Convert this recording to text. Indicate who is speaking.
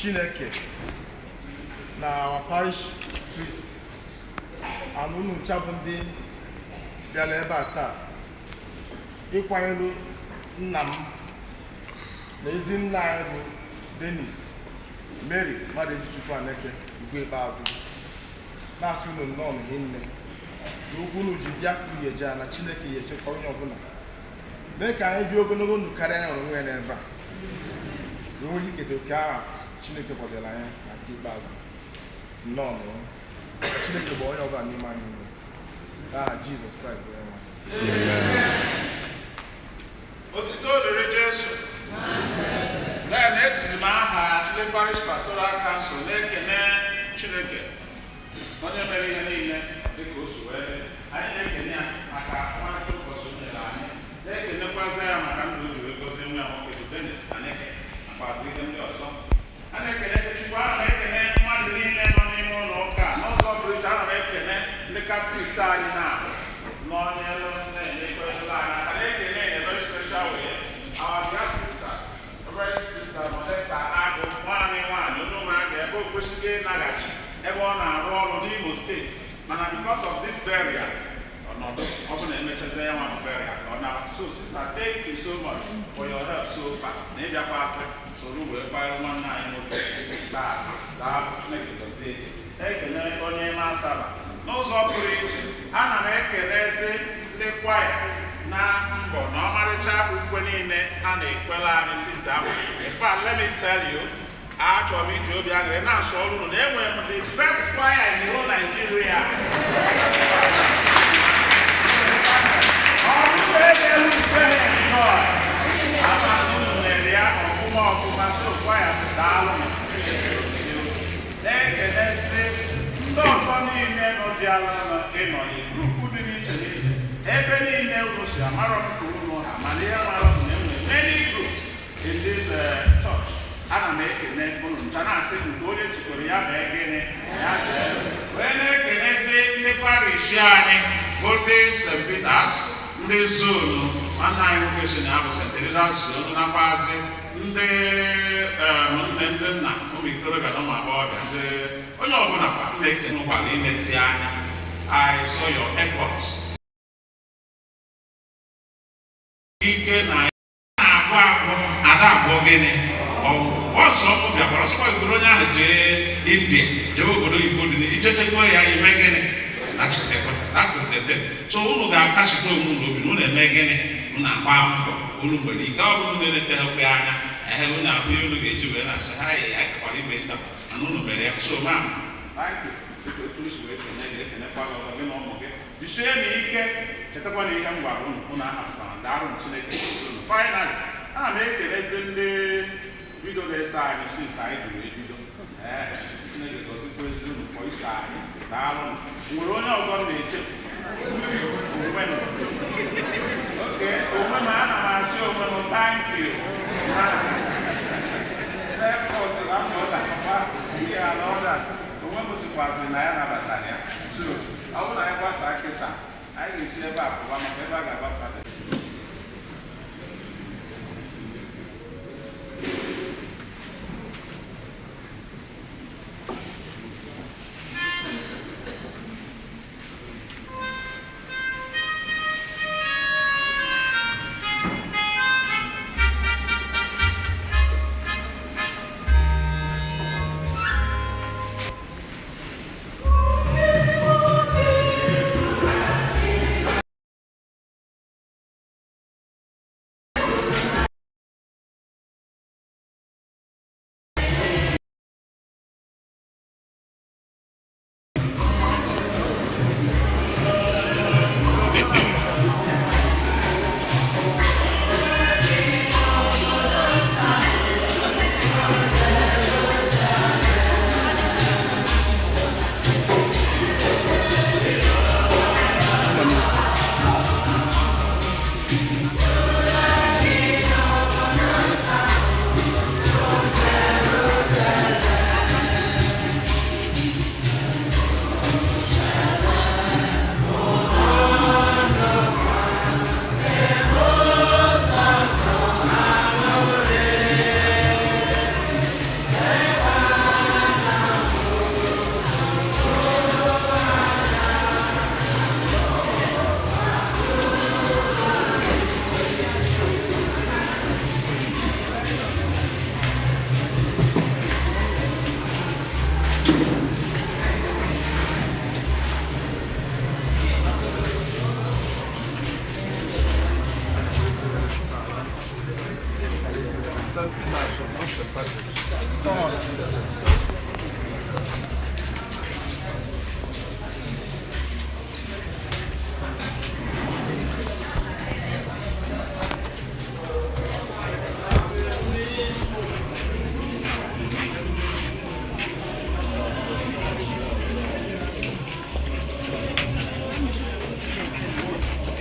Speaker 1: Chineke na our parish priest and unu ncha bụ ndị bịara ebe a taa ịkwanyere nna m na ezi nna anyị bụ Dennis Mary Maduezichukwu Aneke ugwu ikpeazụ, na-asị unu nnọọ hinne na okwu unu ji bịa unu eje na Chineke ya echekwa onye ọbụla, mee ka anyị dị ogologo ndụ karịa anyị hụrụ onwe ya n'ebe a, wee nwee ike iketa oke ahụ Chineke kwadoro anyị na nke ikpeazụ. Nnọọ nụ. Ka Chineke bụ onye ọbụla n'ime anyị ume n'aha Jizọs Kraịst bụ onye nwe anyị.
Speaker 2: Otito dịrị Jesu. Then etiri m aha ndị Parish Pastoral Council na-ekene Chineke, onye mere ihe niile dịka o si wee dị. Anyị na-ekene ya maka ọmarịcha ụbọchị o nyere anyị, na-ekenekwazi ya maka ndụ o ji wee gọzie nwa ya nwoke bụ Dennis Aneke, nakwazi ihe ndị ọzọ. A na-ekene Chukwu. Ana m ekene mmadụ niile nọ n'ime ụlọ ụka a. N'ụzọ pụrụ iche, ana m ekene ndị catechist anyị na-abụ n'onye na-enye ekwesịrị anyị aka, na-ekene in a very special way our dear sister, Reverend Sister Modesta Agụ, nwaanyị nwaanyị onye ụmụaka ebe o kwesịghị ịnaghachi ebe ọ na-arụ ọrụ n'Imo Steeti, mana because of this burial, ọnọdụ ọ bụ na emechazie ya nwa bụ burial ka ọ na. So sister, thank you so much for your help so far na ịbịakwa asị soro wee kwanyere nwanne anyị nwoke taa. Daalụ, Chineke gọzie. Ekene onye masaba n'ụzọ pụrụ iche. Ana m ekelezi ndị kwaya na mbọ na ọmarịcha ukwe niile a na-ekwela anyị since ahụ. In fact, let me tell you, achọrọ m iji obi aṅụrị na-asụ ọrụ unu na enwere m the best choir in the whole Nigeria. Ọrụ na-elu ukwe ha enjoy ama unu mere ya ọfụma ọfụma. So choir, daalụ. Na-ekelezi ndị ọzọ niile nọdịala ịnọ group dị n'iche n'iche ebe niile unu si. Amarọ m ka unu ha, mana ihe mara m na enwere many groups in this church. Ana m ekene unu ncha, na-asị nke onye chikwara ya mee gịnị ya zere, wee na-ekenezi ndị parish anyị bụ ndị St. Peters, ndị zonu nwanne anyị nwoke si na ya bụ St. Teresa's zone, nakwazi ndị nne, ndị nna, ụmụ ikorobịa na ụmụ agbọghọbịa, ndị onye ọbụla kwa m na-ekene ụgbala ileti anya. I saw your efforts. Ike na na-agwọ agwọ ada agwọ gịnị ọgwụ ọsọ ọkụ bịakwara sịkwa ifuru onye ahụ jee India, jee obodo oyibo dị ijechekwa ya ime gịnị na chetakwa. That is the thing. So unu ga-akasite onwe unu obi na unu eme gịnị, unu agba mbọ unu nwere ike. Ọ bụrụ na eleteghịkwa ya anya ehe, unu ahụ ihe unu ga-eji wee na-asị ha yi ya kakwara ime nta, mana unu mere ya. So ma thank you. Dịka otu si wee kene gị, ekenekwa gị ọzọ, gị na ụmụ gị. Jisie na ike, chetakwa na ihe m gwara unu, unu ahapụkwara. Daalụ. Chineke gozie unu. Finally, ana m ekelezi ndị video na-eso anyị since anyị jiri ebido. Ee, Chineke gọzikwa ezi unu for iso anyị. Daalụ. Nwere onye ọzọ m na-echefu? Onwe m. Oke onwe m, ana m asị onwe m thank you na effort na mbọ na-agba ihe and all that. Onwe m sikwazi na ya nabatara ya. So ọ bụrụ na anyị gbasaa kịta, anyị ga-esi ebe a pụba maka ebe a ga-agbasa dị.